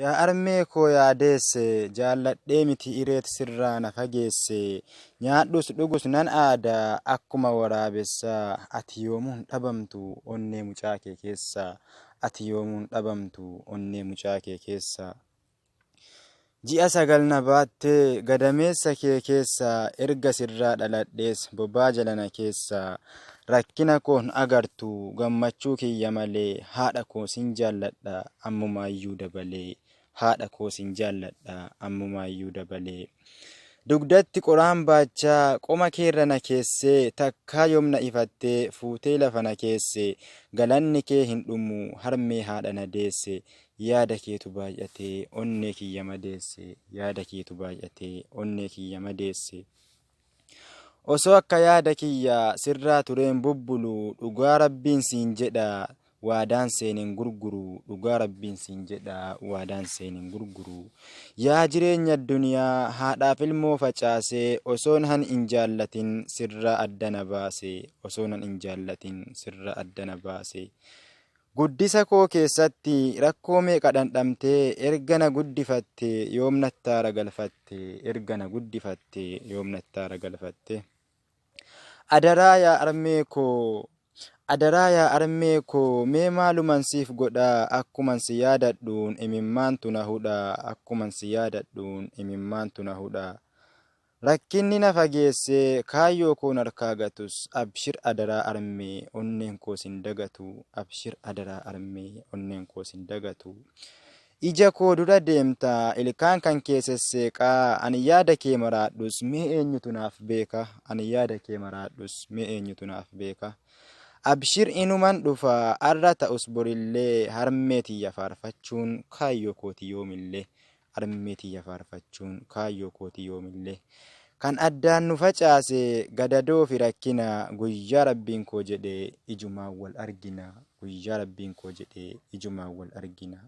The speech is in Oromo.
Yaa armee koo yaa deesse Jaalladhee miti ireet sirraa na fageesse Nyaadhus dhugus nan aada akkuma waraabessaa Ati yoomuu hin dhabamtu onnee mucaa kee keessaa Ati yoomuu hin dhabamtu onnee mucaa kee keessaa Ji'a 9 na baattee gadameessa kee keessa Erga sirraa dhaladhees bobaa jala na keessa Rakkina koo hin agartu gammachuu kiyya malee Haadha koo sin jaalladha ammumaayyuu dabalee Haadha koo sin jaalladha ammumaayyuu dabalee Dugdatti qoraan baachaa qoma keerra na keessee Takkaa yoom na ifattee fuutee lafa na keesse Galanni kee hin dhumu harmee haadha na deesse Yaada keetu baay'atee onnee kiyya madeesse Yaada keetu baay'atee onnee kiyya madeesse Osoo akka yaada kiyya sirraa tureen bubbulu Dhugaa Rabbiin siin jedha waadaan seeneen gurguru Dhugaa Rabbiin siin jedha waadaan seeneen gurguru Yaa jireenya adduniyaa haadhaaf ilmoo facaasee Osoon han hin jaallatin sirraa adda na baase Osoon han hin jaallatin sirraa adda na baase Guddisa koo keessatti rakkoo meeqa dhandhamtee erga na guddifatte yoom natti aara galfatte erga na guddifatte yoom natti aara galfatte. Adaraa yaa armee koo Adaraa yaa armee koo mee maaluman siif godhaa akkuman si yaadadhuun imimmaantu na hudhaa akkuman si yaadadhuun imimmaantu na hudhaa. Rakkinni na fageessee kaayyoo koo narkaa gatus abshir adaraa armee onneen koo sin dagatu abshir adaraa armee onneen koo sin dagatu. Ija koo dura deemta ilkaan kan kee sesseeqaa ani yaada kee maraadhus mee eenyutu naaf beeka ani yaada kee maraadhus mee eenyutu naaf beeka. Abshir inuman dhufa arra ta'us borillee harmee tiyya faarfachuun kaayyoo kooti yoomillee. Harmee tiyya faarfachuun kaayyoo kooti yoomillee. Kan addaan nu facaase gadadoo fi rakkina guyyaa Rabbiin koo jedhe ijumaan wal argina guyyaa Rabbiin koo jedhe ijumaan wal argina.